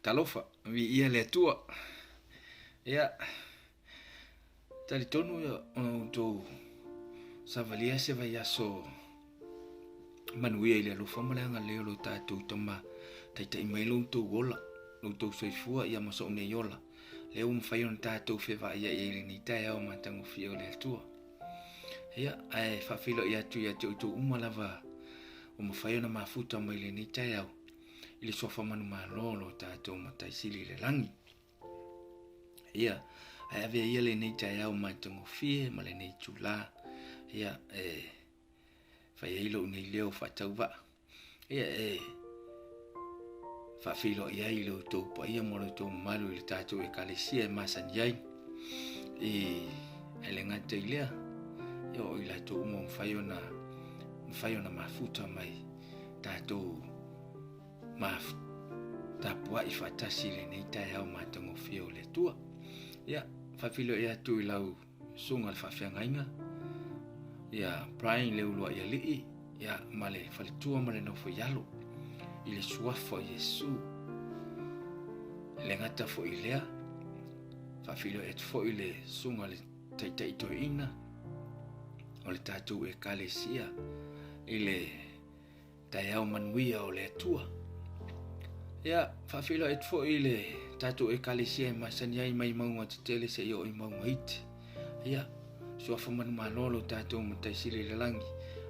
Talofa, viia le Atua. Ia, talitonu ia ona outou savalia se vaiaso manuia i le alofa ma le agalelei o lo tatou Tama. Taitai mai lo outou ola, lo outou soifua ia ma sou nei ola. Lea ua mafai ona tatou fevaaiai ai i lenei taeao matagofie o le Atua. Ia, ae faafeiloai atu ia te outou uma lava ua mafai ona mafuta mai lenei taeao i le suafa manumalo o lo tatou Matai Sili i le lagi. Ia, ae avea ia lenei taeao matagofie ma lenei itulā, ia, e fai ai lou nei leo faatauvaa. Ia, e faafeiloai ai i lo outou paia ma lo outou mamalu i le tatou ekalesia e masani ai. I, e le gata i lea, ia o i latou uma mafai ona, mafai ona mafuta mai tatou maf, tapuai faatasi i lenei taeao matagofie o le Atua. Ia, faafeiloai atu i lau susuga le faafeagaiga, ia Brian Leuluaialii, ia ma le faletua ma le nofo i alo, i le suafa o Iesu. E le gata foi i lea, faafeiloai atu foi le susuga le taitai toeaina o le tatou ekalesia i le taeao manuia o le Atua. Ia, faafeiloai atu foi i le tatou ekalesia e masani ai mai mauga tetele seia oo i mauga iti. Ia, suafa manumalo lo tatou Matai Sili i le lagi.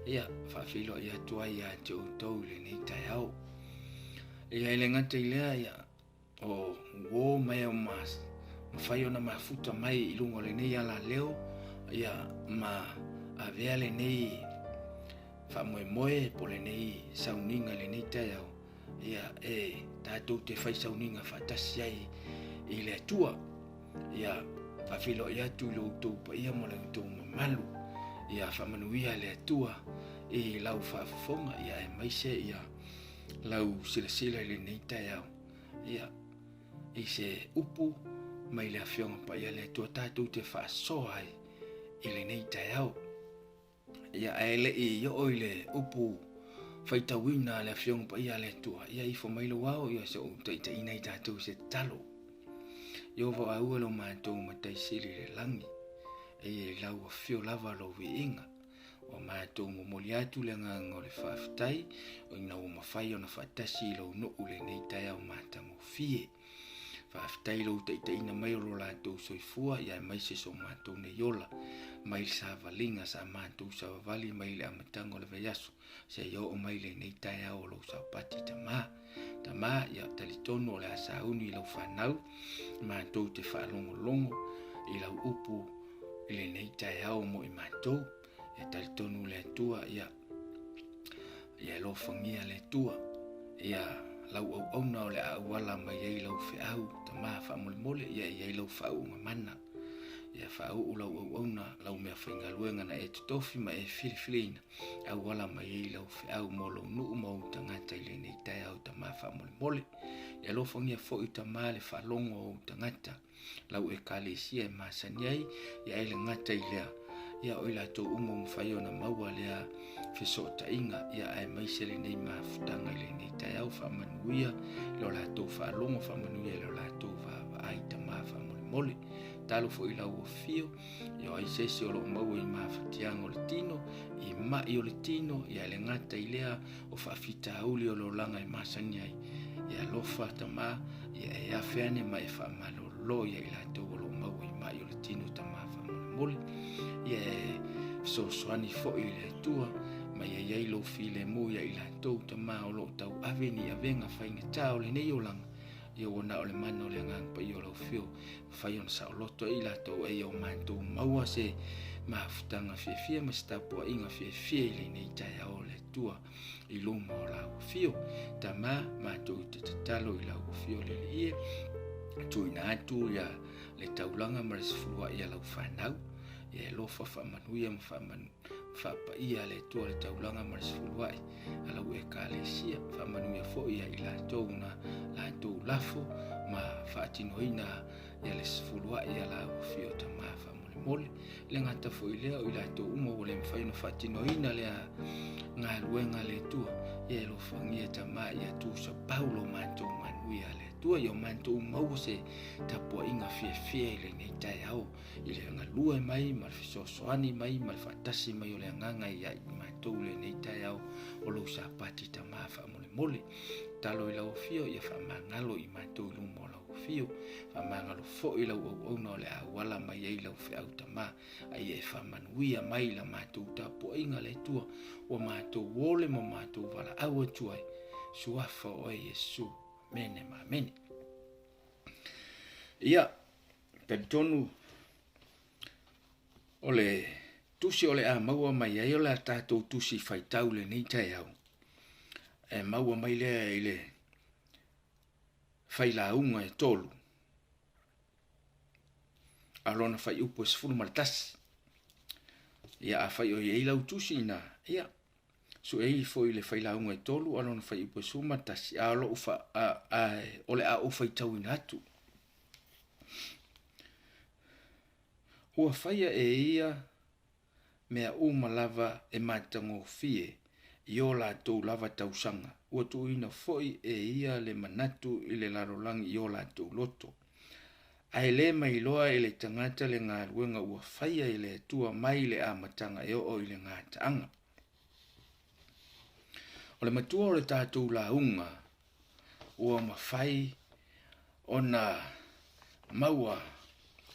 Ia, faafeiloai atu ai ia te outou i lenei taeao. Ia, e le gata i lea, ia, O uo ma e o mas, mafai ona mafuta mai i luga o lenei alaleo, ia, ma avea lenei faamoemoe po o lenei sauniga i lenei taeao, ia, e tatou te fai sauniga faatasi ai i le Atua. Ia, faafeiloai atu i lo outou paia ma lo outou mamalu. Ia, faamanuia le Atua i lau faafofoga, ia, aemaise ia lau silasila i lenei taeao. Ia, i se upu mai le Afioga Paia le Atua tatou te faasoa ai i lenei taeao. Ia, ae le i oo i le upu faitauina a le Afioga Paia le Atua, ia ifo mai lou ao, ia se ou taitaiina i tatou i se tatalo. Ieova aua lo matou Matai Sili i le lagi, e i lau afio lava lou viiga. Ua matou momoli atu le agaga o le faafetai ina ua mafai ona faatasi i lou nuu lenei taeao matagofie. Faafetai i lou taitaiina mai o lo latou soifua ia aemaise so matou nei ola mai le savaliga sa matou savavali mai le amataga o le vaiaso seia oo mai lenei taeao o lou saupati Tama. Tama, ia talitonu o le a sauni i lau fanau matou te faalogologo i lau upu i lenei taeao mo i matou. Ia talitonu le Atua, ia, ia alofagia le Atua, ia lau auauna o le a auala mai ai lau feau, Tama faamolemole, ia i ai lau faauuga mana. Ia faauu lau auauna, lau mea faigaluega na e totofi ma e filifiliina, auala mai ai lau feau mo lou nuu ma ou tagata i lenei taeao, Tama faamolemole. Ia alofagia foi, Tama, le faalogo o ou tagata, lau ekalesia e masani ai, ia e le gata i lea, ia o i latou uma ua mafai ona maua lea fesootaiga, ia aemaise lenei mafutaga i lenei taeao, faamanuia i lo latou faalogo, faamanuia i lo latou vaavaai, Tama faamolemole. Talo foi i lau afio, ia o ai se isi o lo o maua i mafatiaga o le tino, i mai o le tino, ia e le gata i lea, o faafitauli o le olaga e masani ai. E alofa, Tama, ia e afe ane ma e faamalolo ia i latou o lo o maua i mai o le tino, Tama, faamolemole. Ia e fesoasoani foi i le Atua Ma ia i ai lou filemu ia i latou, Tama, o lo o tauave ni avega faigata o lenei olaga, ia ua na o le mana o le Agaga Paia o lau Afio, mafai ona saoloto ai i latou, a ia o matou maua se mafutaga fiafia ma se tapuaiga fiafia i lenei taeao o le Atua i luma o lau Afio. Tama, matou te tatalo i lau Afio le Alii e, tuuina atu ia le taulaga ma le sefuluai a lau fanau, ia e alofa faamanuia ma faamanu, faapaia le Atua le taulaga ma le sefuluai a lau Ekalesia, faamanuia foi ia i latou na latou lafo ma faatinoina ia le sefuluai a lau Afio. Tama, faamolemole, le gata foi lea o i latou uma ua le mafai ona faatinoina lea galuega a le Atua, ia e alofagia, Tama, ia tusapau lo matou manuia le Atua, ia o matou maua se tapuaiga fiafia i lenei taeao i le galue mai ma le fesoasoani mai ma le faatasi mai o le Agaga ia i matou i lenei taeao o lou Sapati. Tama, faamolemole, talo i lau afio ia faamagalo i matou i luma o lau afio, faamagalo foi lau auauna o le a auala mai ai lau feau, Tama, a ia e faamanuia mai la matou tapuaiga le Atua ua matou ole ma matou valaau atu ai, suafa o oe Iesu. Amene ma amene. Ia, talitonu o le tusi o le a maua mai ai o le a tatou tusi faitau lenei taeao, e maua mai lea i le failauga e 3 a lona faiupu e 11. Ia, afai o i ai lau tusi ina, ia, sue ifo i le failauga e 3 a lona faiupu e 11, a o lou fa, a, a, o le a ou faitauina atu. Ua faia e ia mea uma lava e matagofie i o latou lava tausaga, ua tuuina foi e ia le manatu i le lalolagi i o latou loto. Ae le mailoa e le tagata le galuega ua faia e le Atua mai le amataga e oo i le gataaga. O le matua o le tatou lauga ua mafai ona maua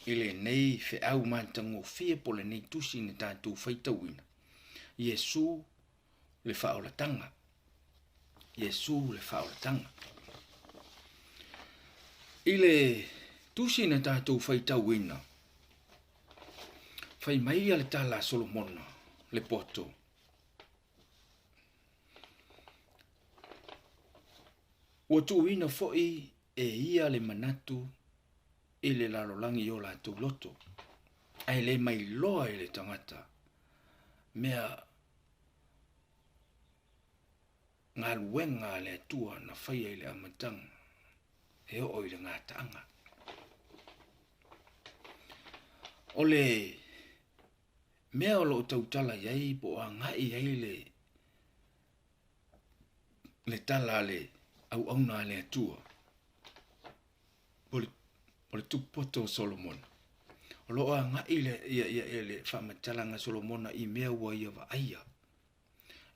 i lenei feau matagofie po o lenei tusi na tatou faitauina, Iesu le faaolataga. Iesu le faaolataga. I le tusi na tatou faitauina, fai mai ia le tala a Solomona le poto, Ua tuuina foi e ia le manatu i le lalolagi i o latou loto, ae le mailoa i le tagata mea galuega a le Atua na faia i le amataga e oo i le gataaga. O le mea o lo o tautala i ai po o agai i ai le le tala a le auauna a le Atua, o le, o le tupu poto o Solomona. O lo o agai le, ia, ia, ia, le faamatalaga a Solomona i mea ua ia vaaia,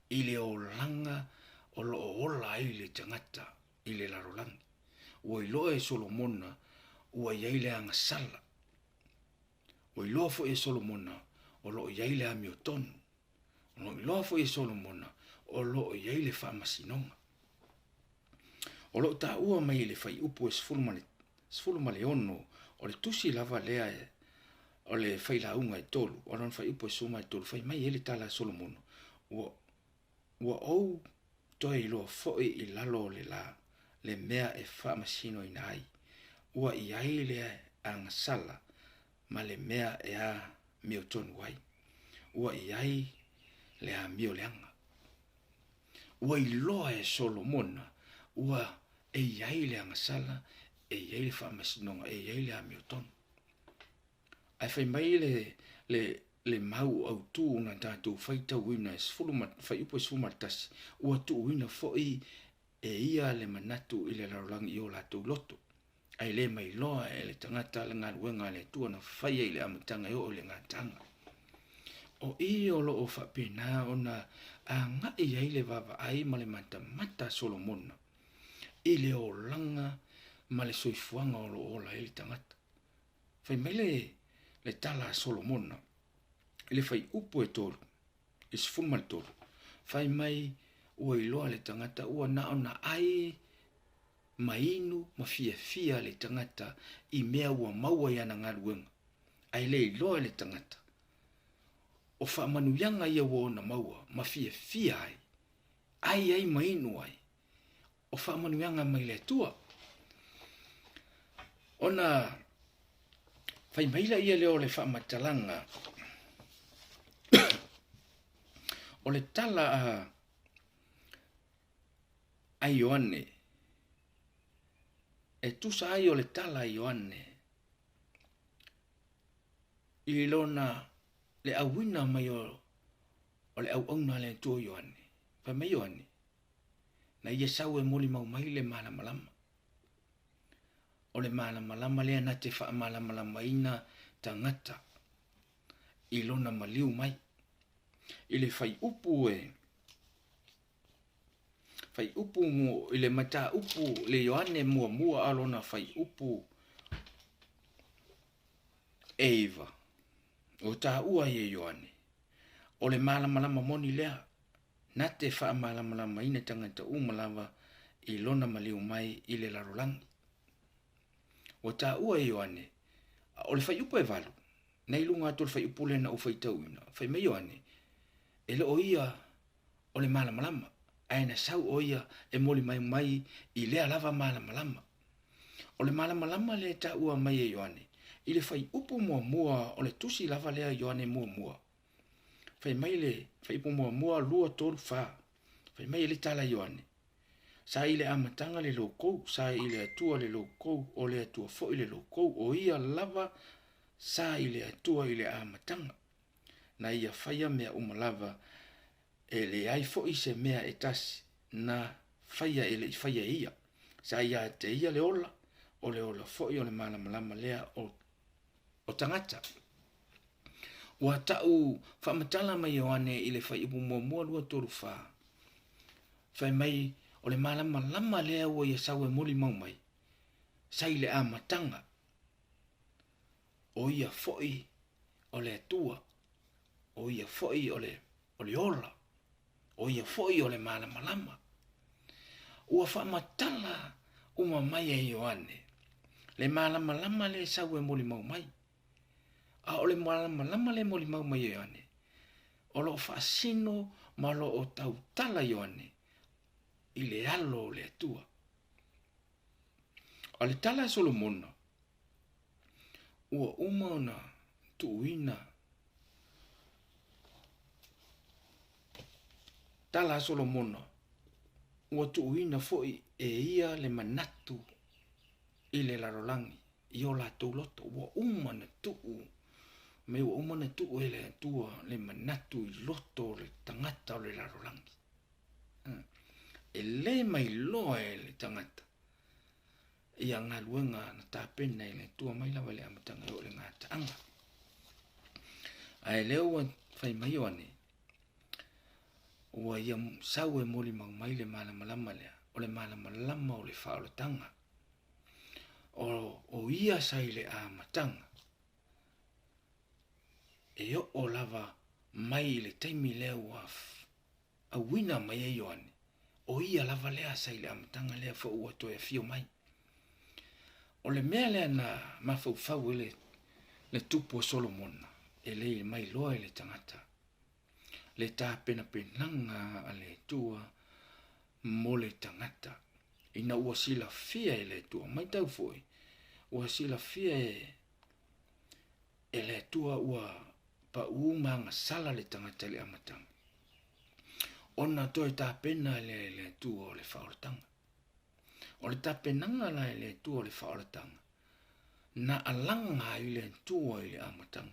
i le olaga o lo o ola ai le tagata i le lalolagi. Ua iloa e Solomona ua i ai le agasala. Ua iloa foi e Solomona o lo o i ai le amiotonu. O lo o iloa foi e Solomona o lo o i ai le faamasinoga. O lo o taua mai i le fuaiupu e 16 o le tusi lava lea o le failauga e 3, o lona fuaiupu e 13, fai mai ai le tala a Solomona, ua, ua ou toe iloa foi i lalo o le lā le mea e faamasinoina ai, ua i ai le agasala ma le mea e amiotonu ai. Ua i ai le amio leaga. Ua iloa e Solomona ua e i ai le agasala, e i ai le faamasinoga, e i ai le amiotonu. Ae fai mai le, le, le mau autū na tatou faitauina e 10 ma, fuaiupu e 11, ua tuuina foi e ia le manatu i le lalolagi i o latou loto, ae le mailoa e le tagata le galuega a le Atua na faia i le amataga e oo i le gataaga. O i o lo o faapena ona agai ai le vaavaai ma le matamata a Solomona i le olaga ma le soifuaga o lo o ola ai le tagata. Fai mai le, le tala a Solomona i le fuaiupu e 3, i 13. Fai mai ua iloa le tagata ua na ona ai ma inu ma fiafia le tagata i mea ua maua i ana galuega, ae le iloa e le tagata o faamanuiaga ia ua ona maua ma fiafia ai, ai ai ma inu ai, o faamanuiaga mai le Atua. Ona fai mai laia lea o le faamatalaga o le tala a a Ioane, e tusa ai o le tala a Ioane i lona le auina mai o o le auauna a le Atua Ioane. Fai mai Ioane, na ia sau e molimau mai le malamalama. O le malamalama lea na te faamalamalamaina tagata i lona maliu mai. I le faiupu e faiupu mo i le mataupu le Ioane muamua a lona faiupu e iva, o taua ai e Ioane, o le malamalama moni lea na te faamalamalamaina tagata uma lava i lona maliu mai i le lalolagi. Ua taua e Ioane, o le faiupu e valu, na i luga atu o le faiupu lea na ou faitauina, fai mai Ioane, e le o ia o le malamalama, ae na sau o ia e molimau mai i lea lava malamalama. O le malamalama lea e taua mai e Ioane, i le faiupu muamua o le tusi lava lea Ioane muamua, Fai mai le faiupu muamua, lua, tolu, fa. Fai mai e le tala Ioane. Sa i le amataga le loukou, sa i le Atua le loukou, o le Atua foi le loukou, o ia lava sa i le Atua i le amataga. Na ia faia mea uma lava, e leai foi se mea e tasi na faia e le i faia e ia. Sa ia te ia le ola, o le ola foi o le malamalama lea o o tagata. Ua ta'u faamatala mai Ioane i le Faiupu muamua lua tolu fa, fai mai o le malamalama lea ua ia sau e molimau mai, sa i le amataga, o ia foi o le Atua, o ia foi o le, o le ola, o ia foi o le malamalama. Ua faamatala uma mai e Ioane le malamalama lea e sau e molimau mai. A o le malamalama lea e molimau mai e Ioane, o lo o faasino ma o lo o tautala Ioane i le alo o le Atua. O le tala a Solomona, ua uma ona tuuina tala a Solomona, ua tuuina foi e ia le manatu i le lalolagi i o latou loto. Ua uma ona tuu me ua uma ona tuu e le Atua le manatu i loto o le tagata o le lalolagi. E le mailoa e le tagata ia galuega na tapena e le Atua mai lava i le amataga e oo i le gataaga. Ae lea ua fai mai Ioane, ua ia sau e molimau mai le malamalama lea, o le malamalama o le faaolataga. O, o ia sa i le amataga, e oo lava mai i le taimi lea ua auina mai e Ioane, o ia lava lea sa i le amataga lea foi ua toe afio mai. O le mea lea na mafaufau ai le, le tupu o Solomona, e le mai loa i le tagata, le tapenapenaga a le Atua mo le tagata. Ina ua silafia e le Atua, matau foi, ua silafia e, e le Atua ua paʻū ma agasala le tagata i le amataga, ona toe tapena lea e le Atua o le faaolataga. O le tapenaga la e le Atua o le faaolataga, na alaga ai le Atua i le amataga,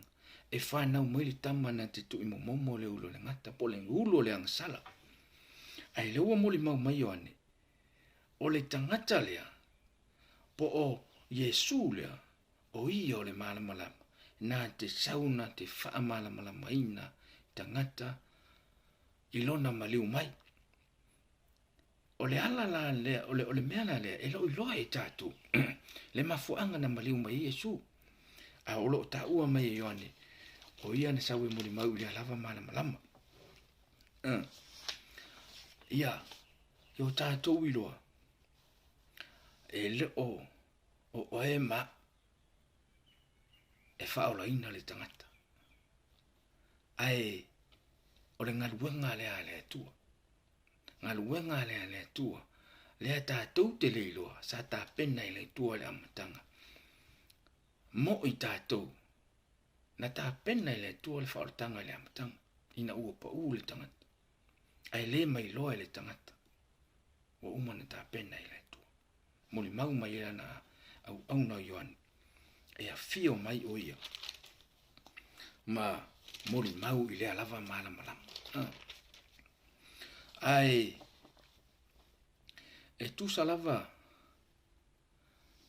e fanau mai le tama na te tuimomomo le ulu o le gata, po o le ulu o le agasala. Ae lea ua molimau mai Ioane, o le tagata lea, po o Iesu lea, O ia o le malamalama, na te sau na te faamalamalamaina tagata i lona maliu mai. O le ala la lea, o le, o le mea la lea, e le o iloa e tatou le mafuaaga na maliu mai ai Iesu. A o lo o taua mai e Ioane, o ia na sau e molimau i lea lava malamalama. Ia, i o tatou iloa, e le o o oe ma e faaolaina le tagata. Ae o le galuega lea a le Atua. Galuega lea a le Atua, lea tatou te le iloa, sa tapena i le Atua i le amataga. Mo i tatou, na tapena i le Atua le faaolataga i le amataga, ina ua pau le tagata. Ae le mailoa e le tagata, ua uma ona tapena i le Atua. Molimau mai ai lana auauna o Ioane, e afio mai o ia ma molimau i lea lava malamalama. Ae e tusa lava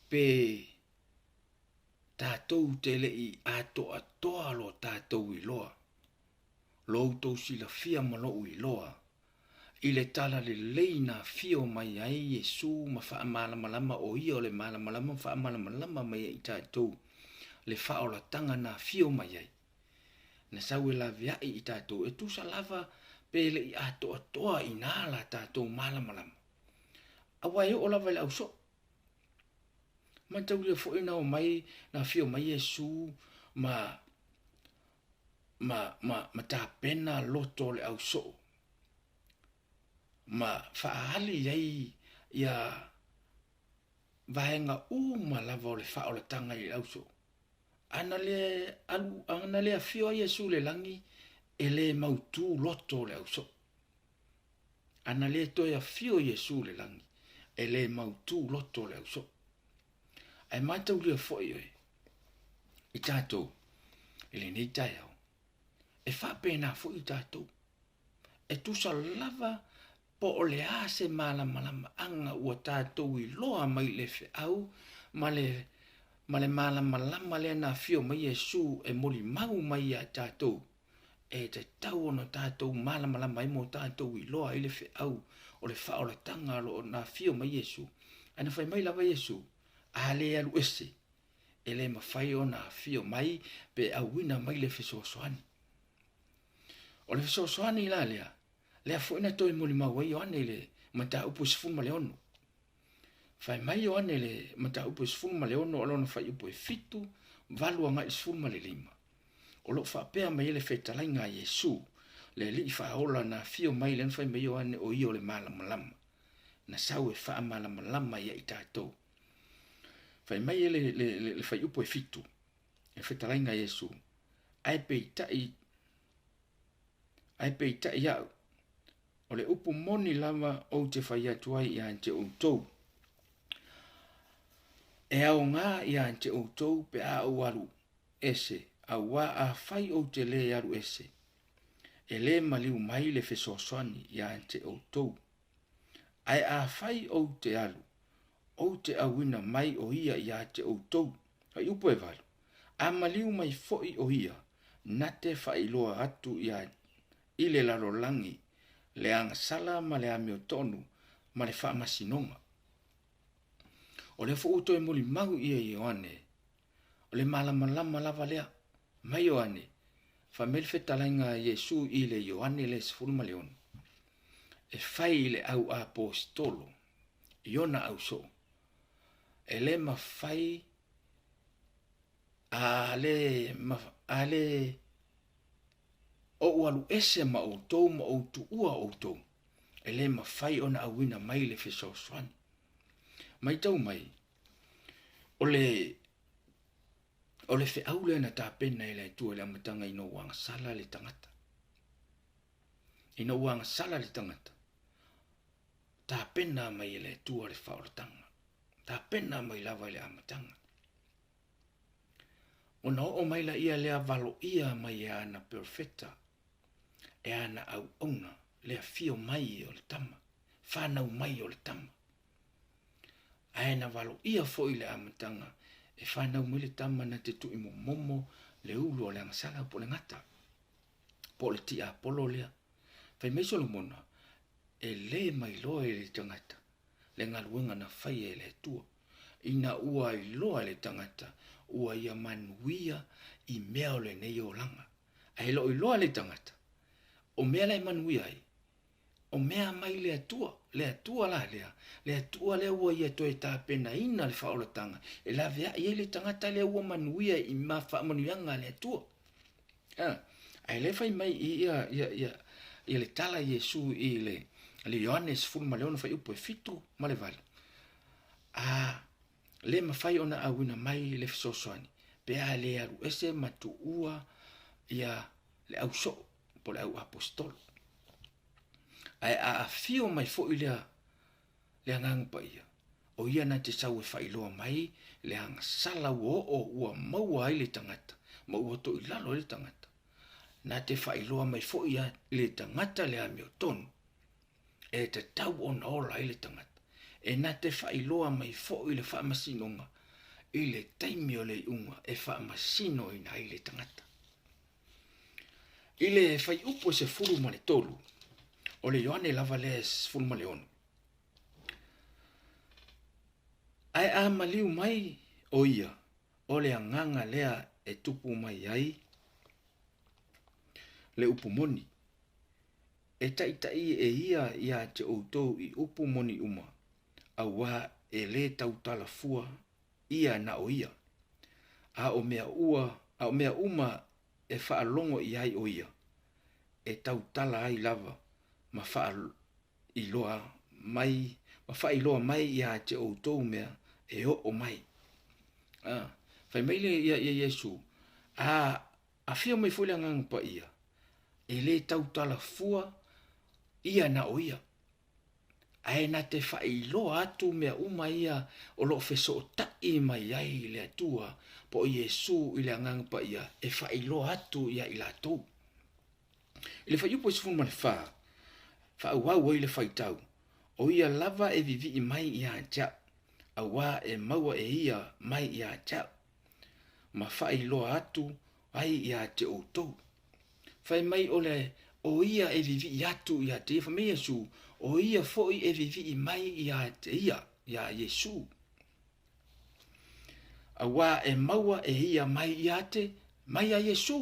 pe tatou te le i atoatoa lo tatou iloa, lo outou silafia ma lou iloa, i le tala lelei na afio mai ai Iesu ma faamalamalama o ia o le malamalama ma faamalamalama mai ai i tatou le faaolataga na afio mai ai. Na sau e laveai i tatou, e tusa lava pe le i atoatoa i na la tatou malamalama. Aua e oo lava i le ausoo. Mataulia foi na omai, na afio mai Iesu ma ma, ma, ma tapena loto o le ausoo ma faaali ai ia vaega uma lava o le faaolataga i le ausoo. Ana le alu, ana le afio ai Iesu i le lagi, e le mautu loto o le ausoo. Ana le toe afio Iesu i le lagi, e le mautu loto o le ausoo. Ae mataulia foi oe i tatou i lenei taeao, e faapena foi i tatou. E tusa lava po o le a se malamalamaaga ua tatou iloa mai le feau ma le ma le malamalama lea na afio mai Iesu e molimau mai ia tatou, e tatau ona tatou malamalama ai ma tatou iloa ai le feau o le faaolataga o lo o na afio mai Iesu. Ae na fai mai lava Iesu, a le alu ese, e le mafai ona afio mai pe auina mai le fesoasoani. O le fesoasoani la lea, lea foi na toe molimau ai Ioane i le mataupu 16. Fai mai Ioane i le mataupu 16 o lona fuaiupu e 7, 8 agai i le 15. O lo o faapea mai ai le fetalaiga a Iesu, le Alii Faaola na afio mai lea na fai mai Ioane o ia o le malamalama, na sau e faamalamalama ia i tatou. Fai mai le, le, le, le fuaiupu e 7, le fetalaiga a Iesu, ae peitai, ae peitai au, o le upu moni lava ou te fai atu ai ia te outou, e aoga ia te outou pe a ou alu ese, auā afai ou te lē alu ese, e lē maliu mai le fesoasoani ia te outou. Ae afai ou te alu, ou te auina mai o ia ia te outou. Fuaiupu e 8, A maliu mai foi o ia, na te faailoa atu ia i le lalolagi le agasala ma le amiotonu ma le faamasinoga. O lea foi ua toe molimau ia Ioane, o le malamalama lava lea. Mai Ioane, fai mai le fetalaiga a Iesu i le Ioane le 16, e fai i le au aposetolo i ona ausoo, e le mafai a le, a le ou alu ese ma outou ma ou tuua outou, e le mafai ona auina mai le fesoasoani. Matau mai, o le, o le feau lea na tapena e le Atua i le amataga ina ua agasala le tagata. Ina ua agasala le tagata, tapena mai e le Atua le faaolataga. Tapena mai lava i le amataga. Ona oo mai laia lea valoia mai e ana perofeta, e ana auauna, le afio mai o le tama, fanau mai o le tama. Ae na valoia foi i le amataga e fanau mai le tama na te tuimomomo le ulu o le agasala po o le gata, po o le tiapolo lea. Fai mai Solomona, e le mailoa e le tagata le galuega na faia e le Atua, ina ua iloa e le tagata ua ia manuia i mea o lenei olaga. Ae le o iloa e le tagata, o mea la e manuia ai, O mea mai le Atua, le Atua la lea, le Atua lea ua ia toe tapenaina le faaolataga e laveai ai le tagata lea ua manuia i ma faamanuiaga a le Atua. A, ae lea fai mai i ia, ia, ia, ia le tala Iesu i le, le Ioane 16 fuaiupu e 7 ma le 8. A le mafai ona auina mai le fesoasoani pe a le alu ese ma tuua ia le au soo po le au aposetolo. Ae a afio mai foi lea le Agaga Paia, o ia na te sau e faailoa mai le agasala ua oo ua maua ai le tagata ma ua toilalo ai le tagata. Na te faailoa mai foi ia le tagata le amiotonu e tatau ona ola ai le tagata. E na te faailoa mai foi le faamasinoga i le taimi o le iuga e faamasinoina ai le tagata. I le fuaiupu e 13, o le Ioane lava lea e 16, Ae a maliu mai o ia, o le agaga lea e tupu mai ai le upu moni, e taitai e ia iā te outou i upu moni uma, auā e lē tautala fua ia na o ia. A o mea ua, a o mea uma e faalogo i ai o ia, e tautala ai lava ma faailoa mai, ma faailoa mai iā te outou mea e oo mai. A, fai mai le ia, ia Iesu, a afio mai foi le Agaga Paia, e lē tautala fua ia na o ia. Ae na te faailoa atu mea uma ia o lo o fesootai mai ai le Atua po o Iesu i le Agaga Paia e faailoa atu iā i latou. I le fuaiupu e 14, faaauau ai le faitau, O ia lava e vivii mai iā te au, auā e maua e ia mai iā te au, ma faailoa atu ai iā te outou. Fai mai o le o ia e vivii atu iā te ia, fai mai Iesu, o ia foi e vivii mai iā te ia, iā Iesu. Auā e maua e ia mai iā te, mai iā Iesu.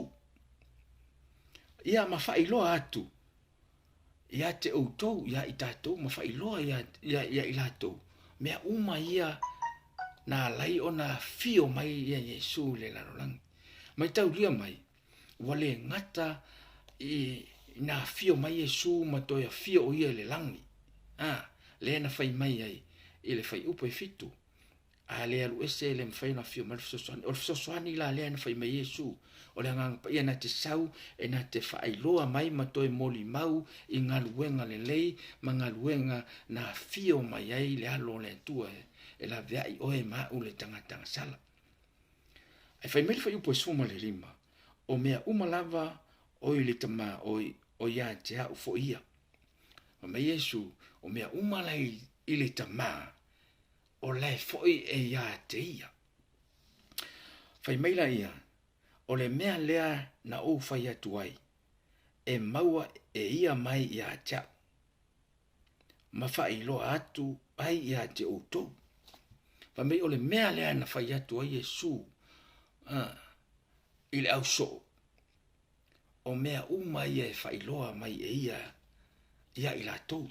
Ia ma faailoa atu ia te outou, ia i tatou, ma faailoa ia, ia, ia i latou, mea uma ia na alai ona afio mai ia Iesu i le lalolagi. Maitaulia mai, ua le gata i na afio mai Iesu ma toe afio o ia i le lagi. A, lea na fai mai ai i le fuaiupu e 7, A le alu ese e le mafai ona afio mai le fesoasoani. O le fesoasoani la lea na fai mai Iesu, o le Agaga Paia na te sau e na te faailoa mai ma toe molimau i galuega lelei ma galuega na afio mai ai le Alo o le Atua e laveai oe ma au le tagata agasala. Ae fai mai le fuaiupu e 15, o mea uma lava o i le Tama o ia te au foi ia. Fai mai Iesu, o mea uma la i le Tama, o lae foi e iā te ia. Fai mai la ia, o le mea lea na ou fai atu ai, e maua e ia mai iā te au, ma faailoa atu ai iā te outou. Fai mai o le mea lea na fai atu ai Iesu i le au soo, o mea uma ia e faailoa mai e ia ia i latou.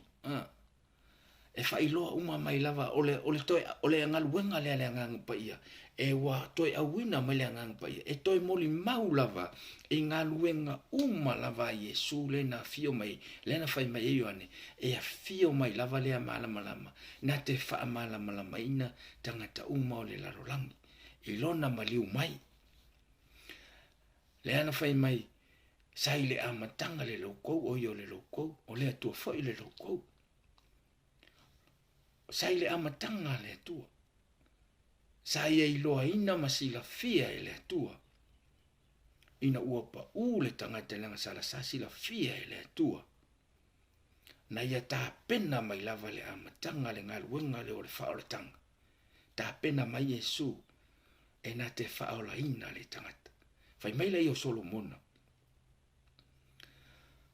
E faailoa uma mai lava, o le, o le toe, o le galuega lea a le Agaga Paia, e ua toe auina mai le Agaga Paia, e toe molimau lava i galuega uma lava a Iesu lea na afio mai, lea na fai mai ai Ioane, e afio mai lava lea malamalama, na te faamalamalamaina tagata uma o le lalolagi, i lona maliu mai. Lea na fai mai, sa i le amataga le loukou, o ia o le loukou, o le Atua foi le loukou. Sa i le amataga a le Atua. Sa ia iloaina ma silafia e le Atua. Ina ua paʻū le tagata i le agasala, sa silafia e le Atua. Na ia tapena mai lava le amataga le galuega lea o le faaolataga. Tapena mai Iesu e na te faaolaina le tagata. Fai mai laia o Solomona,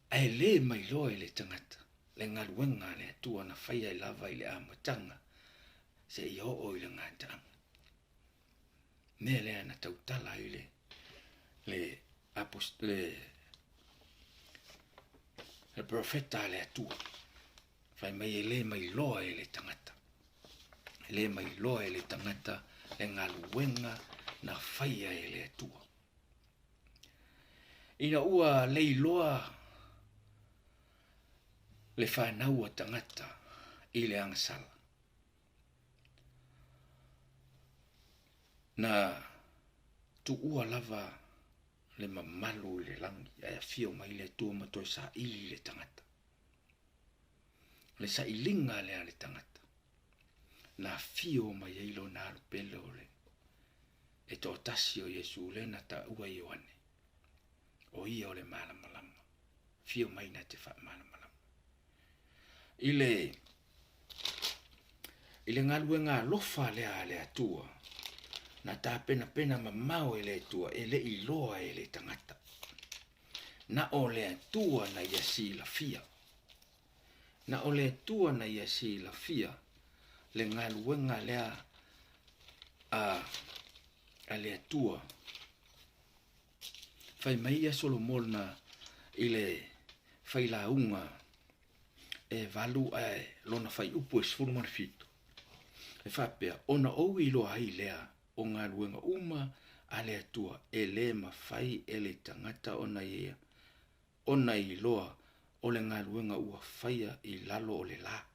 Ae le mailoa i le tagata le galuega a le Atua na faia ai lava i le amataga seia oo i le gataaga. Mea lea na tautala ai le, le, apost, le, le profeta a le Atua. Fai mai e le mailoa e le tagata. E le mailoa e le tagata le galuega na faia e le Atua. Ina ua leiloa le fanau a tagata i le agasala, na tuua lava le mamalu i le lagi ae afio mai le Atua ma toe saili le tagata. Le sailiga lea a le tagata, na afio mai ai lona alu pele o le e toatasi o Iesu lea na taua e Ioane, o ia o le malamalama, afio mai na te faamalamalama. I le I le galuega alofa lea a le Atua, na tapenapena mamao e le Atua e le i loa e le tagata. Na o le Atua na ia silafia. Na o le Atua na ia silafia le galuega lea a, a le Atua. Fai mai ia Solomona i le failauga e valu ae lona faiupu e 17. E faapea, ona ou iloa ai lea o galuega uma a le Atua e le mafai e le tagata ona ia ona iloa o le galuega ua faia i lalo o le la.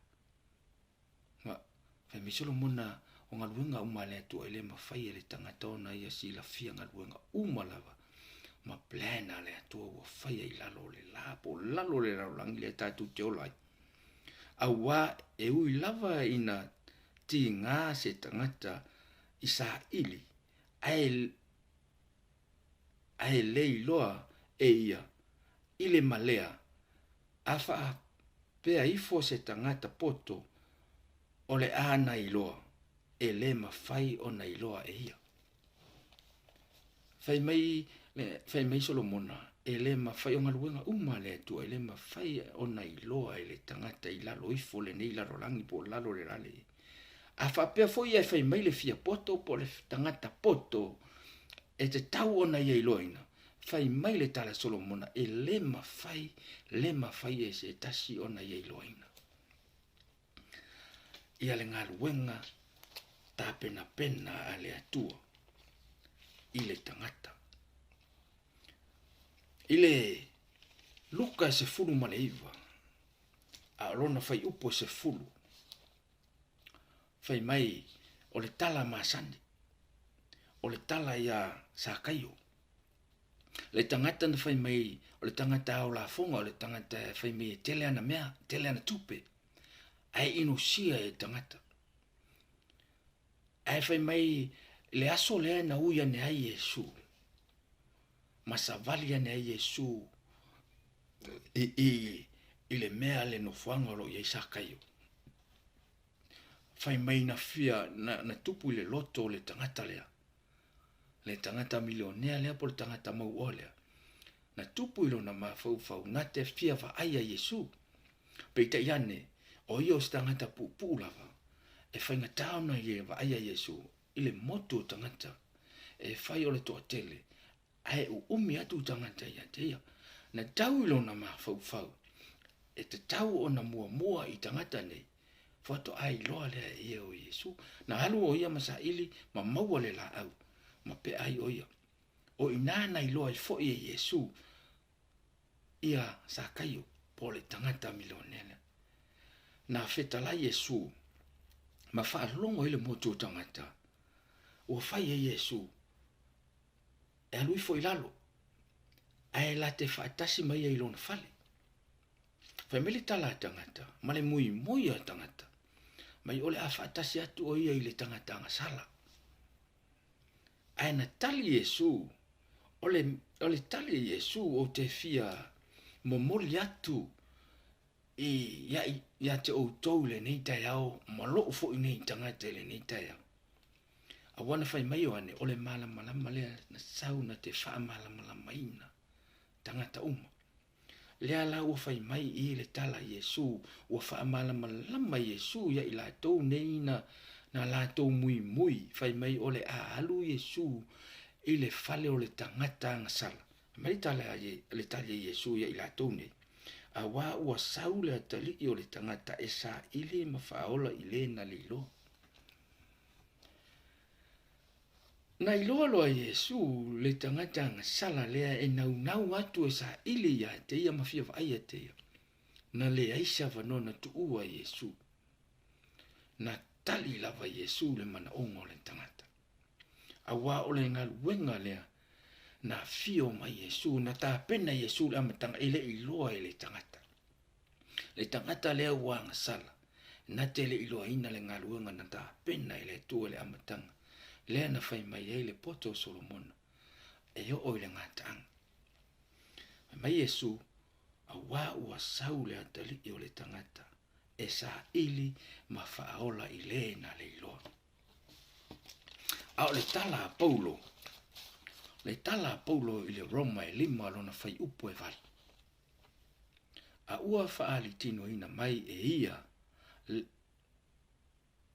Ma fai mai Solomona o galuega uma a le Atua e le mafai e le tagata ona ia silafia galuega uma lava ma plan a le Atua ua faia i lalo o le la po o lalo o le lalolagi lea tatou te ola ai. Auā e ui lava ina tiga se tagata i saili, ae, ae le iloa e ia i le malea, a faapea ifo se tagata poto, o le a na iloa, e le mafai ona iloa e ia. Fai mai, fai mai Solomona, e le mafai, o galuega uma a le Atua, e le mafai ona iloa e le tagata i lalo ifo o lenei lalolagi po o lalo o le lale. A faapea foi ia e fai mai le fia poto po o le tagata poto, e tatau ona ia iloaina, fai mai le tala a Solomona, e le mafai, le mafai e se tasi ona ia iloaina. Ia le galuega tapenapena a le Atua i le tagata. I le Luka e 19, a o lona faiupu e 10, fai mai o le tala masani, o le tala iā Sakaio. Le tagata na fai mai, o le tagata ao lafoga, o le tagata e fai mai e tele ana mea, tele ana tupe, ae inosia e tagata. Ae fai mai le aso lea na ui ane ai Iesu, ma savali ane ai Iesu i, i, i le mea le nofoaga o lo o i ai Sakaio. Fai mai na fia, na, na tupu i le loto o le tagata lea, le tagata milionea lea po o le tagata mauoa lea, na tupu i lona mafaufau na te fia vaai a Iesu. Peitai ane, o ia o se tagata puupuu lava, e faigata ona ia vaai a Iesu i le motu o tagata e fai o le toatele, ae uumi atu tagata ia te ia. Na tau i lona mafaufau, e tatau ona muamua i tagata nei, faatoa iloa lea e ia o Iesu. Na alu o ia ma saili ma maua le laau, ma peai o ia. O i ina na iloa ai foi e Iesu ia Sakaio, po o le tagata milionea lea. Na fetalai Iesu ma faalogo ai le motu o tagata, ua fai e Iesu e alu ifo i lalo, ae la te faatasi mai ia i lona fale. Fai mai le tala a tagata, ma le muimui a tagata, mai o le a faatasi atu o ia i le tagata agasala. Ae na tali Iesu, o le, o le tali a Iesu ou te fia momoli atu i, ia, ia te outou i lenei taeao, ma lou foi nei tagata i lenei taeao. Aua na fai mai Ioane, o le malamalama lea na sau na te faamalamalamaina tagata uma. Lea la ua fai mai i le tala a Iesu, ua faamalamalama Iesu ia i latou nei na, na latou muimui, fai mai o le a alu Iesu i le fale o le tagata agasala. Fai mai le tala a le tali a Iesu ia i latou nei. Auā ua sau le atalii o le tagata e saili ma faaola i le na le iloa. Na iloa loa e Iesu le tagata agasala lea e naunau atu e saili ia te ia ma fia vaai ia te ia, na leai se avanoa na tuua e Iesu. Na tali lava Iesu le manaoga o le tagata. Auā o le galuega lea na afio mai Iesu, na tapena Iesu le amataga e le iloa e le tagata. Le tagata lea ua agasala, na te le iloaina le galuega na tapena e le Atua i le amataga, lea na fai mai ai le poto o Solomona, e oo i le gataaga. Fai mai Iesu, Auā ua sau le atalii o le tagata e saili ma faaola i le na le iloa. A o le tala a Paulo, le tala a Paulo i le Roma e lima lona fuaiupu e 8. A ua faalitinoina mai e ia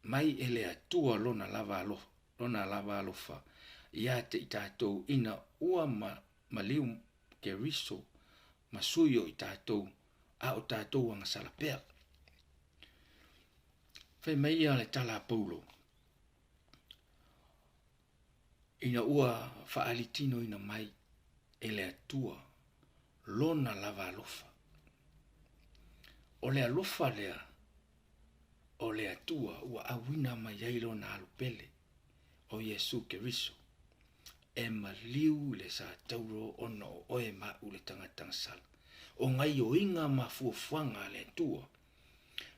mai e le Atua lona lava alofa, lona lava alofa ia te i tatou ina ua ma, maliu Keriso ma sui o i tatou, a o tatou agasala pea. Fai mai ia le tala a Paulo, ina ua faalitinoina mai e le Atua lona lava alofa. O le alofa lea o le Atua ua auina mai ai lona alo pele, o Iesu Keriso, e maliu i le satauro ona o oe ma au le tagata gasala. O gaioiga ma fuafuaga a le Atua,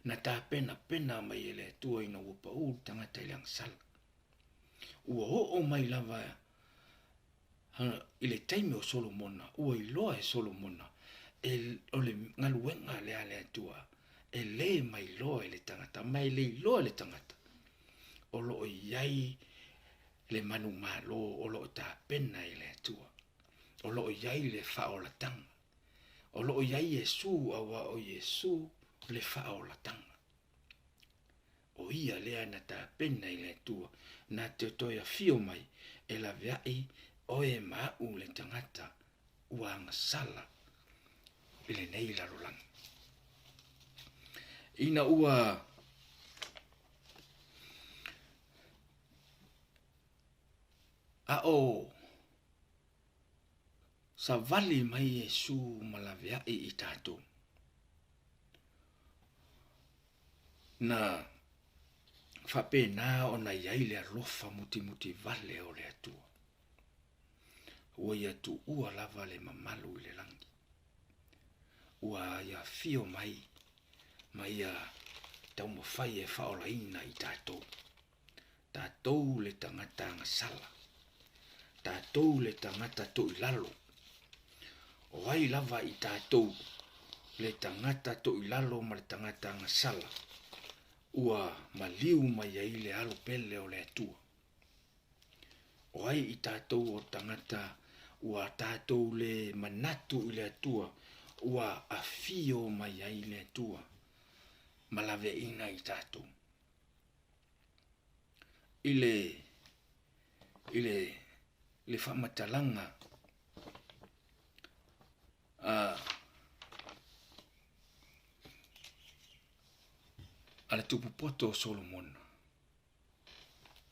na tapenapena mai e le Atua ina ua pau le tagata i le agasala. Ua oo mai lava i le taimi o Solomona, ua iloa e Solomona, e, o le galuega lea a le Atua, e le mailoa e le tagata, ma e le iloa e le tagata, o lo o i ai le manumalo o lo o tapena e le Atua, o lo o i ai le faaolataga, o lo o i ai Iesu, auā o Iesu le faaolataga. O ia lea na tapena i le Atua, na te toe afio mai e laveai oe ma aʻu le tagata ua agasala i lenei lalolagi. Ina ua a o savali mai Iesu ma laveai i tatou, na faapena ona i ai le alofa mutimuti vale o le Atua. Ua ia tuua lava le mamalu i le lagi. Ua ia afio mai ma ia taumafai e faaolaina i tatou. Tatou le tagata agasala. Tatou le tagata toilalo. O ai lava i tatou le tagata toilalo ma le tagata agasala ua maliu mai ai le alo pele o le Atua? O ai i tatou o tagata ua tatou le manatu i le Atua ua afio mai ai le Atua ma laveaiina i tatou? I le, i le, le faamatalaga a, a le tupu poto o Solomona.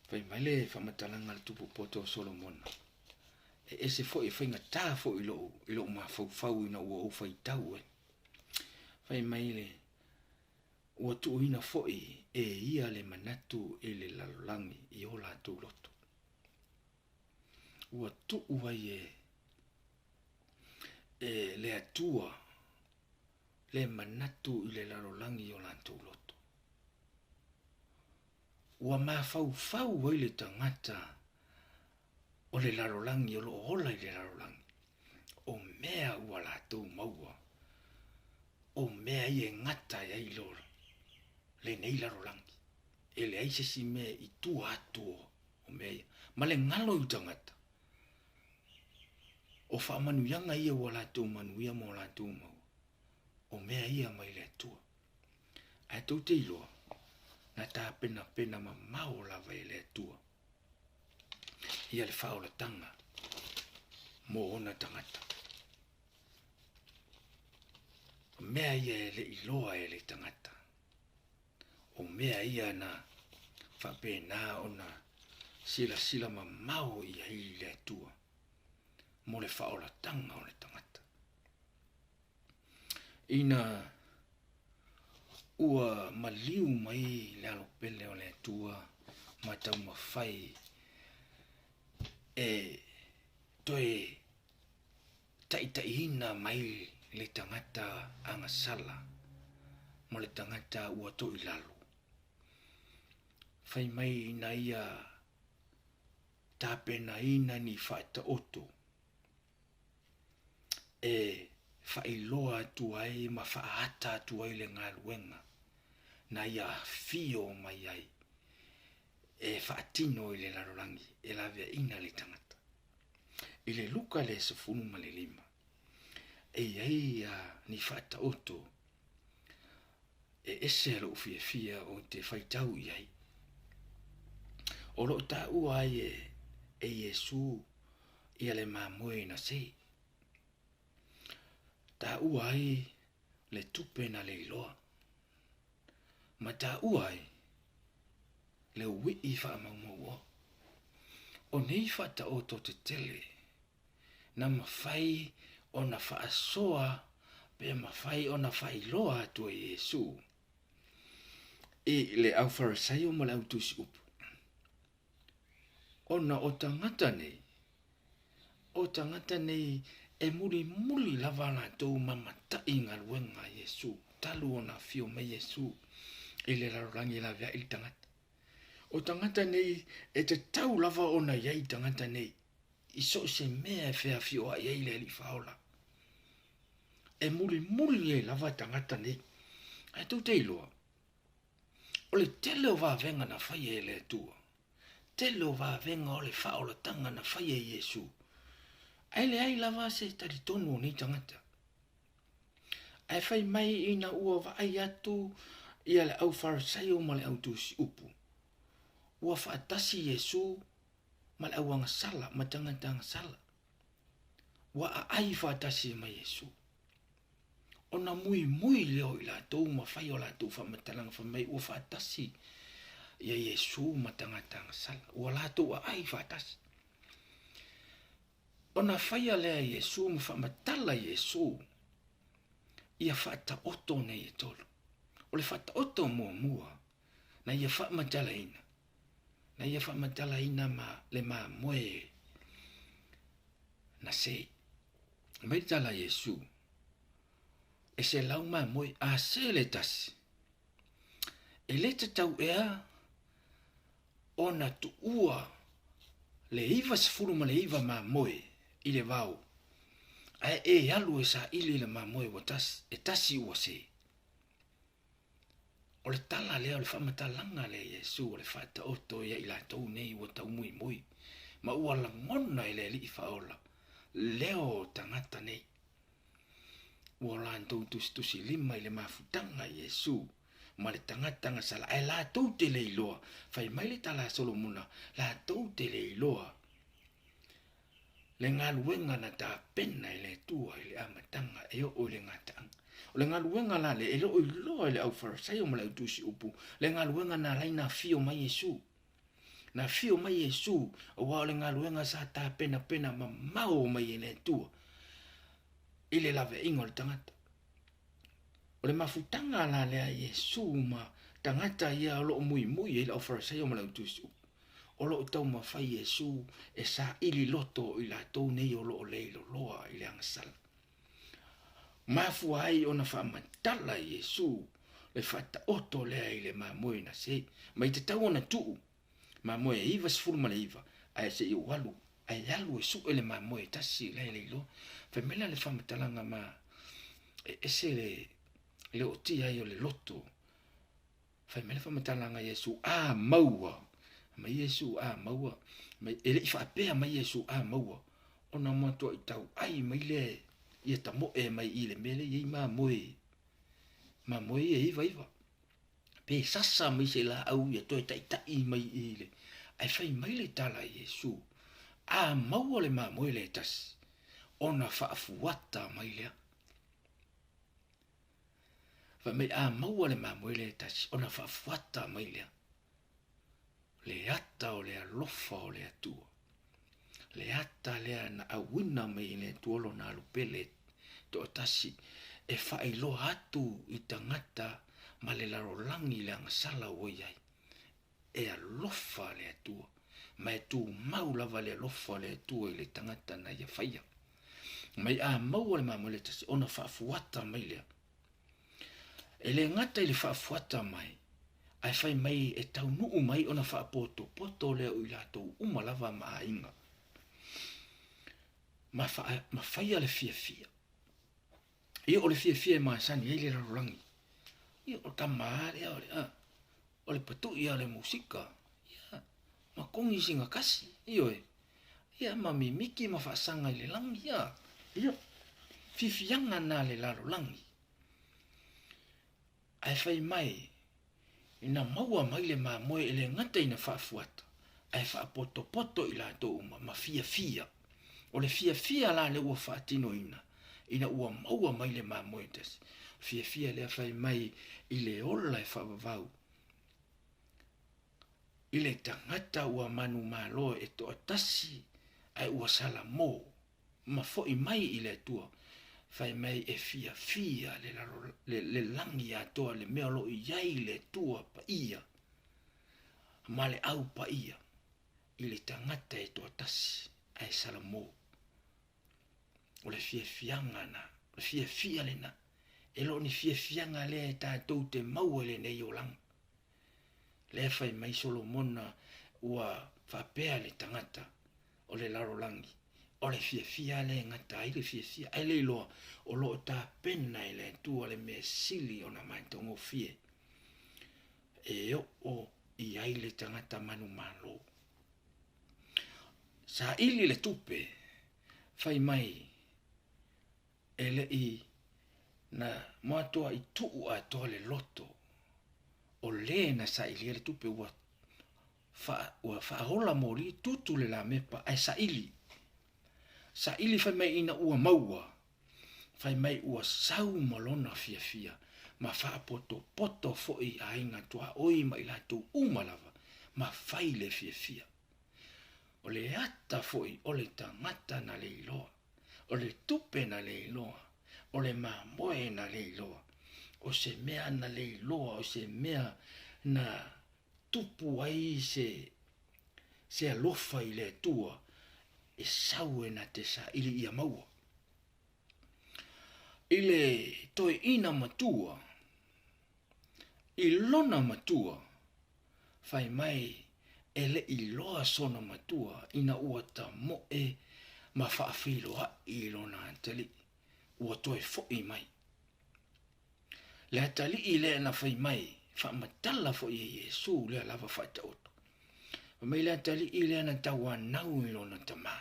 Fai mai le faamatalaga a le tupu poto o Solomona, e ese foi e faigata foi i lou, i lou mafaufau ina ua ou faitau ai. Fai mai le, Ua tuuina foi e ia le manatu i le lalolagi i o latou loto. Ua tuu ai e, e le Atua le manatu i le lalolagi i o latou loto. Ua mafaufau ai le tagata o le lalolagi o lo o ola i le lalolagi, o mea ua latou maua, o mea ia e gata ai lo lenei lalolagi. E leai se isi mea i tua atu o mea ia. Ma le galo i tagata, o faamanuiaga ia ua latou manuia ma o latou maua, o mea ia mai le Atua. Ae tou te iloa, na tapenapena mamao lava e le Atua ia le faaolataga mo ona tagata. mea ia e le i loa e le tagata. O mea ia na faapena ona silasila mamao i ai le Atua mo le faaolataga o le tagata. Ina ua maliu mai le alopele o le Atua ma taumafai e toe taitaiina mai le tagata agasala ma le tagata ua toilalo. Fai mai ina ia tapenaina ni faataoto e faailoa atu ai ma faaata atu ai le galuega na ia afio mai ai e faatino i le lalolagi e laveaiina le tagata. I le Luka le 15, e i ai a ni faataoto e ese lou fiafia ou te faitau i ai. O loo taua ai e, e Iesu ia le mamoe na sei. Taua ai le tupe na leiloa. Ma taua ai le ui'i faamaumauoa. O nei faataoto tetele na mafai ona faasoa pe mafai ona faailoa atu e Iesu i le au Farisaio ma le au tusi upu. Ona o tagata nei, o tagata nei e mulimuli lava latou ma mata'i galuega a Iesu, talu ona afio mai Iesu i le lalolagi e laveai le tagata. O tagata nei e tatau lava ona i ai tagata nei i so o se mea e feafioai ai le Alii Faaola. E mulimuli ai lava tagata nei. Ae tou te iloa, o le tele o vavega na faia e le Atua, tele o vavega o le faaolataga na faia e Iesu, ae leai lava se talitonu o nei tagata. Ae fai mai ina ua vaai atu ia le au Farisaio ma le au tusi upu, ua faatasi Iesu ma le au agasala, ma tagata agasala. Ua aai faatasi ma Iesu. Ona muimui lea o i latou ma fai o latou faamatalaga fai mai ua faatasi ia Iesu ma tagata agasala, ua latou aai faatasi. Ona faia lea e Iesu ma faamatala Iesu ia faataoto nei e tolu. O le faataoto muamua na ia faamatalaina, na ia faamatalaina ma le mamoe na sei. Mai le tala a Iesu, E se lau mamoe, a se le tasi. E le tatau ea ona tuua le 99 mamoe i le vao, ae e alu e saili i le mamoe ua tasi, e tasi ua se. O le tala lea, o le faamatalaga lea a Iesu o le faataoto ia i latou nei ua taumoimoi, ma ua lagona e le Alii Faaola leo o tagata nei. Ua latou tusitusilima i le mafutaga a Iesu ma le tagata gasala, ae latou te le iloa. Fai mai le tala a Solomona, latou te le iloa le galuega na tapena e le Atua i le amataga e oo i le gataaga. O le galuega la lea, e le o iloa e le au Farisaio ma le au tusi upu, le galuega na ala ai na afio mai Iesu. Na afio mai Iesu, aua o le galuega sa tapenapena mamao mai e le Atua i le laveaiga o le tagata. O le mafutaga la lea a Iesu ma tagata ia o lo o muimui ai le au Farisaio ma le au tusi upu. O lo o taumafai Iesu e saili loto o i latou nei o lo o leiloloa i le agasala. Mafua ai ona faamatala Iesu le faataoto lea i le mamoe na se mai tatau ona tuu mamoe e 99 ae se i ou alu ae alu e sue le mamoe e tasi la e leiloa. Fai mai la le faamatalaga ma e ese le le ootia ai o le loto. Fai mai le faamatalaga a Iesu, a maua. Mai Iesu, a maua. Mai, e le i faapea mai Iesu, a maua. Ona matuai tauai mai lea ia tamoe mai i le mea lea e i ai mamoe. Mamoe ia e ivaiva. Pe sasa mai se laau ia toe taitai mai i le. Ae fai mai le tala a Iesu, a maua le mamoe lea e tasi, ona faafuata mai lea. Fai mai a maua le mamoe lea e tasi ona faafuata mai lea. Le ata o le alofa o le Atua. Le ata lea na auina mai e le Atua lona alupele toatasi e faailoa atu i tagata ma le lalolagi le agasala ua i ai. E alofa le Atua, ma e tumau lava le alofa o le Atua i le tagata na ia faia. Mai a maua le mamoe le tasi, ona faafuata mai lea. E le gata i le faafuata mai, ae fai mai e taunuu mai ona faapotopoto lea o i latou uma lava ma aiga. Ma, fa, ma faia le fiafia. Ia o le fiafia e masani ai le lalolagi. Ia o le tama lea o le, a, o le patuʻi a le musika. Ia, ma kogi sina kasi. Ioe. Ia, ma mimiki ma faasaga i le lagi. Ia, ia, fiafiaga na le lalolagi. Ae fai mai, ina maua mai le mamoe e le gata ina faafuata, ae faapotopoto i latou uma ma fiafia. O le fiafia la lea ua faatinoina, ina ua maua mai le mamoe tasi. Fiafia lea fai mai i le ola e faavavau i le tagata ua manumalo e toatasi ae ua salamo ma foi mai i le Atua, fai mai e fiafia le, lalo, le, le lagi atoa le mea o lo o i ai le Atua paia ma le au paia i le tagata e toatasi ae salamo. O le fiafiaga na, o le fiafia lena, e le o ni fiafiaga lea e tatou te maua i lenei olaga. Lea fai mai Solomona ua faapea le tagata o le lalolagi, o le fiafia lea e gata ai le fiafia, ae le iloa o lo o tapena e le Atua le mea sili ona matagofie e oo i ai le tagata manumalo. Saili le tupe, fai mai e le i na moatoa i tuu atoa le loto o le na sailia le tupe ua Fa, ua faaola moli tutu le lamepa ae saili. Saili fai mai ina ua maua, fai mai ua sau ma lona fiafia ma faapotopoto foi i aiga tuaoi ma i latou uma lava ma fai le fiafia. O le ata foi o le tagata na le iloa, o le tupe na le iloa, o le mamoe na le iloa, o se mea na le iloa, o se mea na tupu ai se, se alofa i le Atua e sau e na te saili ia maua. I le toeaina matua, i lona matua, fai mai e le i loa sona matua ina ua tamoe ma faafeiloai i lona atalii, ua toe foi mai. Le atalii lea na fai mai, faamatala foi e Iesu lea lava faataoto. Fai mai le atalii lea na tauanau i lona tamā.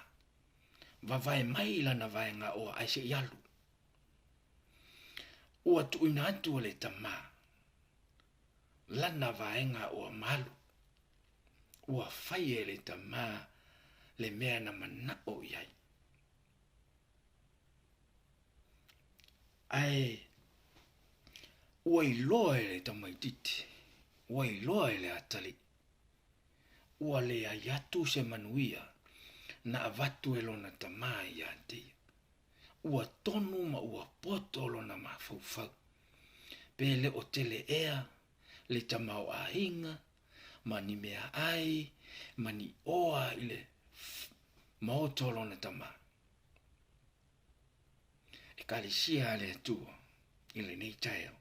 Vavae mai lana vaega oa ae se i alu. Ua tuuina atu e le tamā lana vaega oa ma alu. Ua fai e le tamā le mea na manao i ai. Ae ua iloa e le tamaitiiti, ua iloa e le atalii, ua leai atu se manuia na avatu e lona tamā ia te ia. Ua tonu ma ua poto lona mafaufau. Pe le o tele ea le tamaoaiga ma ni meaai ma ni oa i le maota o lona tamā. Ekalesia a le Atua i lenei taeao,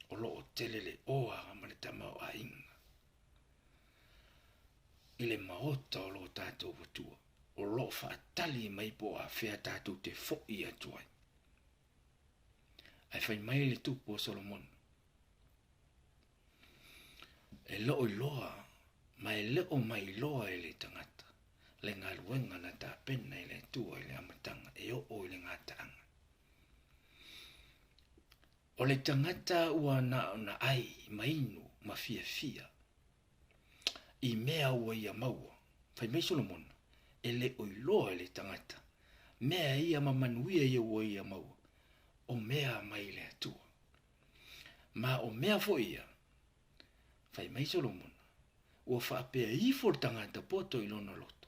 o lo o tele le oa ma le tamaoaiga i le maota o lo tatou Atua, o lo o faatali mai po o afea tatou te foi atu ai. Ae fai mai le tupu o Solomona, e le o iloa ma e le o mailoa e le tagata le galuega na tapena e le Atua i le amataga e oo i le gataaga. O le tagata ua na ona ai ma inu ma fiafia i mea ua ia maua. Fai mai Solomona, e le o iloa e le tagata mea ia ma manuia ia ua ia maua, o mea mai le Atua. Ma o mea foi ia, fai mai Solomona, ua faapea ifo le tagata poto i lona loto,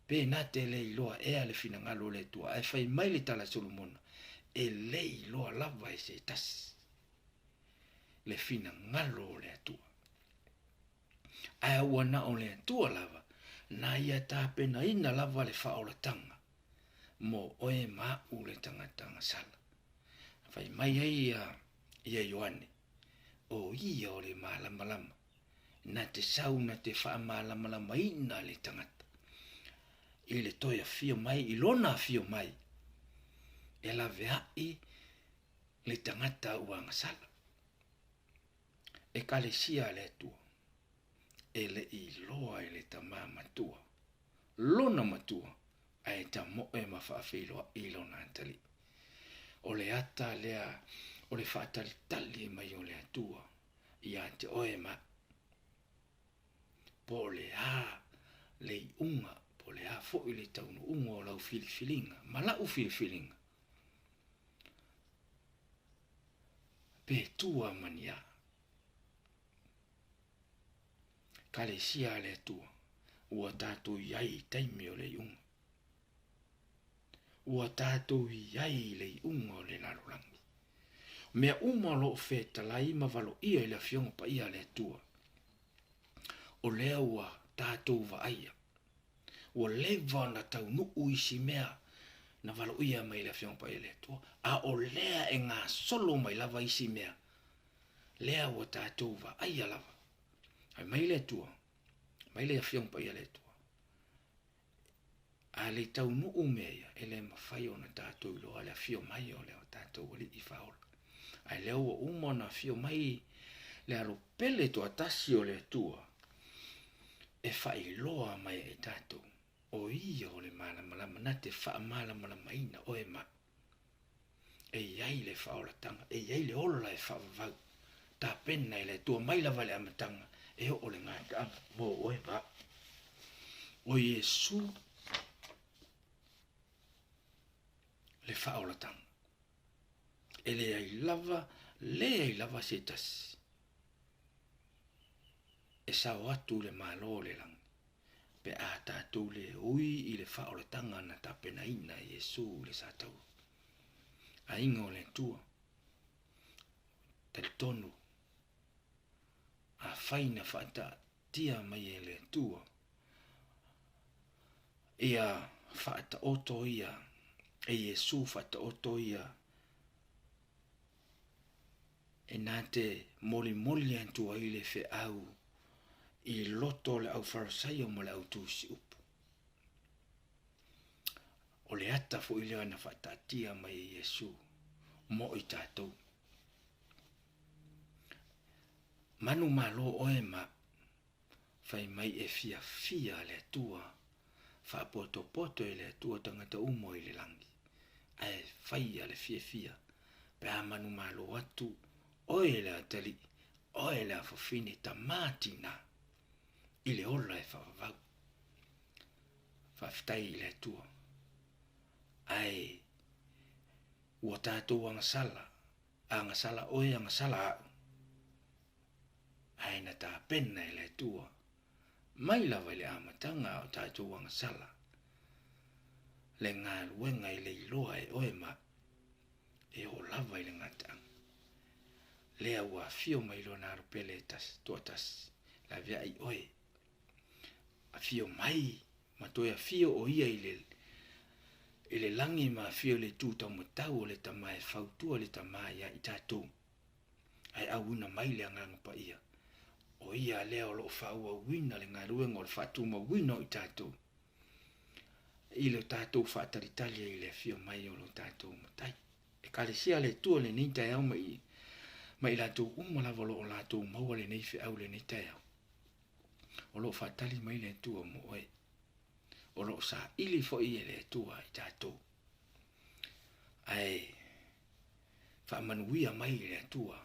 pe na te le iloa ea le finagalo o le Atua, ae fai mai le tala a Solomona, e le iloa lava e se tasi le finagalo o le Atua. Ae ua na o le Atua lava na ia tapenaina lava le faaolataga mo oe ma a'u le tagata agasala. Fai mai ai ia, ia Ioane, o ia o le malamalama, na te sau na te faamalamalamaina le tagata i le toe afio mai, i lona afio mai, e laveai le tagata ua agasala. Ekalesia a le Atua, e le i iloa e le tama matua, lona matua, ae tamoe ma faafeiloai i lona atalii. O le ata lea o le faatalitali mai o le Atua ia te oe ma au. Po o le a le iuga, po o le a foi le taunuuga o lau filifiliga ma la'u filifiliga, pe tua ma ni a. Kalesia a le Atua, ua tatou i ai i taimi o le iuga. Ua tatou i ai i le iuga o le lalolagi. Mea uma o lo o fetalai ma valoia i le Afioga Paia a le Atua, o lea ua tatou vaaia. Ua leva ona taunuu isi mea na valoia mai e le Afioga Paia a le Atua, a o lea e gasolo mai lava isi mea, lea ua tatou vaaia lava. Fai mai le Atua, mai le Afioga Paia a le Atua, a le taunuu mea ia, e le mafai ona tatou iloa le afio mai o le tatou Alii Faaola. Ae lea ua uma ona afio mai le alo pele toatasi o le Atua e faailoa mai ai tatou, o ia o le malamalama na te faamalamalamaina oe ma au. E i ai le faaolataga, e i ai le ola e faavavau, tapena e le Atua mai lava i le amataga e oo le gataaga mo oe ma au. O Iesu le faaolataga. E leai lava, leai lava se tasi e sao atu i le Malo o le lagi pe a tatou le ui i le faaolataga na tapenaina e Iesu i le sataua. Aiga o le Atua, talitonu, afai na faataatia mai e le Atua ia faataoto ia e Iesu faataoto ia e na te molimoli atu ai le feau i loto o le au Farisaio ma le au tusi upu. O le ata foi lea na faataatia mai e Iesu mo i tatou. Manu malo oe ma Fai mai e fiafia le Atua, faapotopoto e le Atua tagata uma i le lagi, ae faia le fiafia pe a manumalo atu oe le atalii, oe le afafine, tamā tinā, i le ola e faavavau. Faafetai i le Atua. Ae ua tatou agasala, agasala oe, agasala a'u. Ae na tapena e le Atua mai lava i le amataga a o tatou agasala le galuega i le iloa e oe ma e oo lava i le gataaga. Lea ua afio mai lona alo pele e tasi, toatasi, laveai oe. Afio mai ma toe afio o ia i le i le lagi ma afio i le itu taumatau o le Tama e fautua le Tama ia i tatou. Ae auina mai le Agaga Paia, o Ia lea o lo o faaauauina le galuega o le faatumauina o i tatou i le tatou faatalitali ai i le afio mai o lo tatou Matai. Ekalesia a le Atua lenei taeao ma i, ma i latou uma lava o lo o latou maua lenei feau lenei taeao. O lo o faatali mai le Atua mo oe. O lo o saili foi e le Atua i tatou. Ae faamanuia mai e le Atua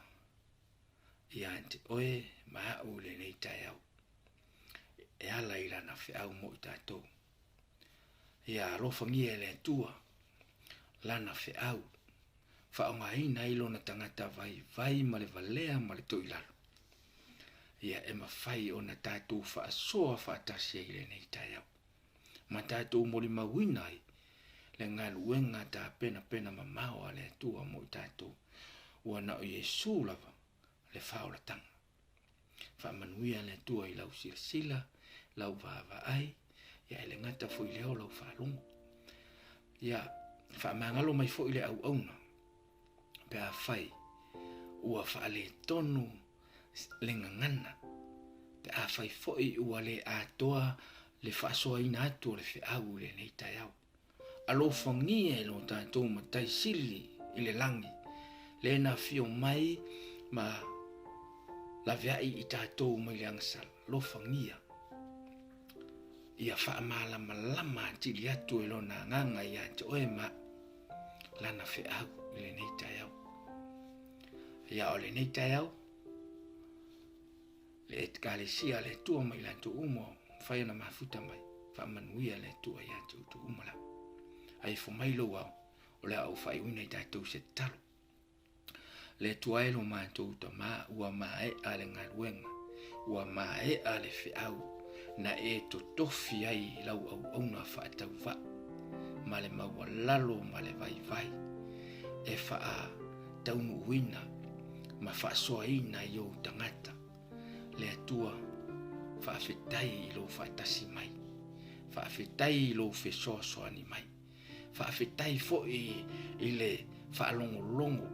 ia te oe ma a'u i lenei taeao e ala i lana feau mo i tatou. Ia alofagia e le Atua lana feau. faaaogaina ai lona tagata vaivai ma le valea ma le toilalo. Ia e mafai ona tatou faasoa faatasi ai i lenei taeao ma tatou molimauina ai le galuega tapenapena mamao a le Atua mo i tatou, ua na o Iesu lava le faaolataga. Faamanuia le Atua i lau silasila, lau vaavaai, ia e le gata foi i lea o lau faalogo. Ia faamagalo mai foi le auauna pe afai ua faaletonu le gagana, pe afai foi ua le atoa le faasoaina atu o le feau i lenei taeao. Alofagia e lo tatou Matai Sili i le lagi, le na afio mai ma laveai i tatou mai le agasala. Alofagia ia faamalamalama atili atu e lona agaga ia te oe ma au lana feau i lenei taeao. Ia o lenei taeao, le Ekalesia a le Atua ma i latou uma o mafai ona mafuta mai, faamanuia le Atua ia te outou uma lava. A ifo mai lou ao, o le a ou faaiuina i tatou se tatalo. Le Atua e lo matou Tama, ua maea le galuega, ua maea le feau, na e totofi ai lau auauna faatauvaa, ma le maualalo ma le vaivai, e faataunuuina ma faasoaina i ou tagata. Le Atua, faafetai i lou faatasi mai, faafetai i lou fesoasoani mai, faafetai foi i le faalogologo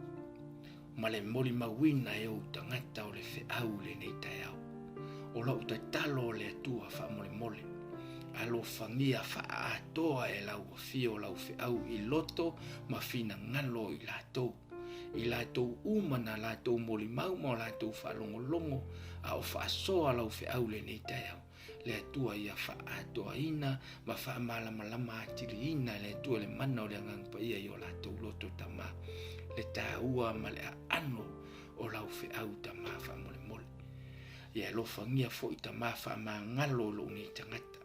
ma le molimauina e ou tagata o le feau i lenei taeao. O lau tatalo le Atua faamolemole, alofagia faaatoa e lau afio lau feau i loto ma finagalo o i latou. I latou uma na latou molimau ma o latou faalogologo a o faasoa lau feau lenei taeao. Le Atua ia faaatoaina ma faamalamalama atiliina e le Atua le mana o le Agaga Paia i o latou loto Tama, le taua ma le aano o lau feau Tama faamolemole. Ia alofagia foi Tama faamagalo lou nei tagata.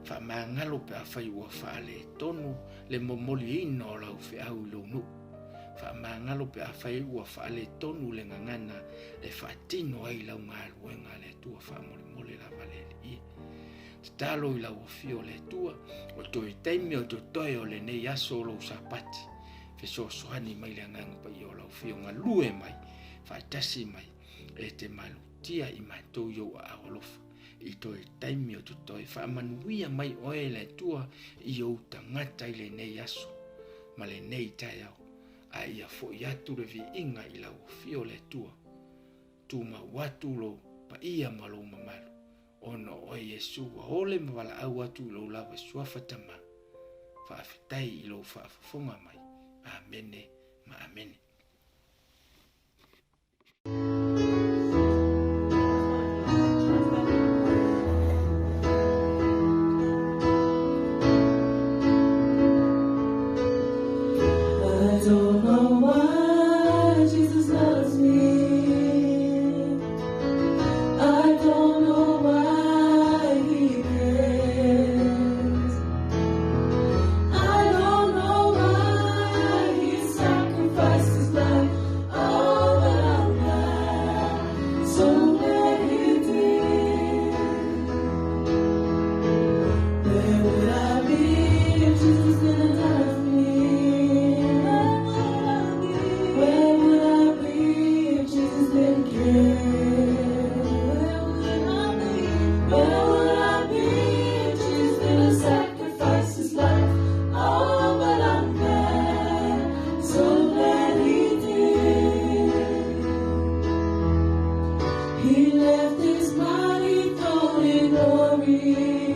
Faamagalo pe afai ua faaletonu le momoliina o lau feau i lou nuu. Faamagalo pe afai ua faaletonu le gagana e faatino ai lau galuega a le Atua faamolemole lava le Alii e. Tatalo i lau afio le Atua, o toe taimi o totoe o lenei aso o lou Sapati, fesoasoani mai le Agaga Paia o lau afio galue mai, faatasi mai, e te malutia i matou i ou aao alofa. I toe taimi o totoe, faamanuia mai oe le Atua i ou tagata i lenei aso ma lenei taeao, a ia foi atu le viiga i lau afio le Atua. Tumau atu lou paia ma lou mamalu, ona o oe Iesu ua ole ma valaau atu i lou lava suafa Tama. Faafetai i lou faafofoga mai. Amene ma amene. I don't know why Jesus loves me. I don't know why he cares. I don't know why he sacrificed his life. Oh, but I'm glad, so glad he did. Where would I be if Jesus didn't die for me? Where would I be if Jesus didn't care? Where would I be? Where would I be if Jesus didn't sacrifice his life? Oh, but I'm glad, so glad he did. He left his mighty throne in glory.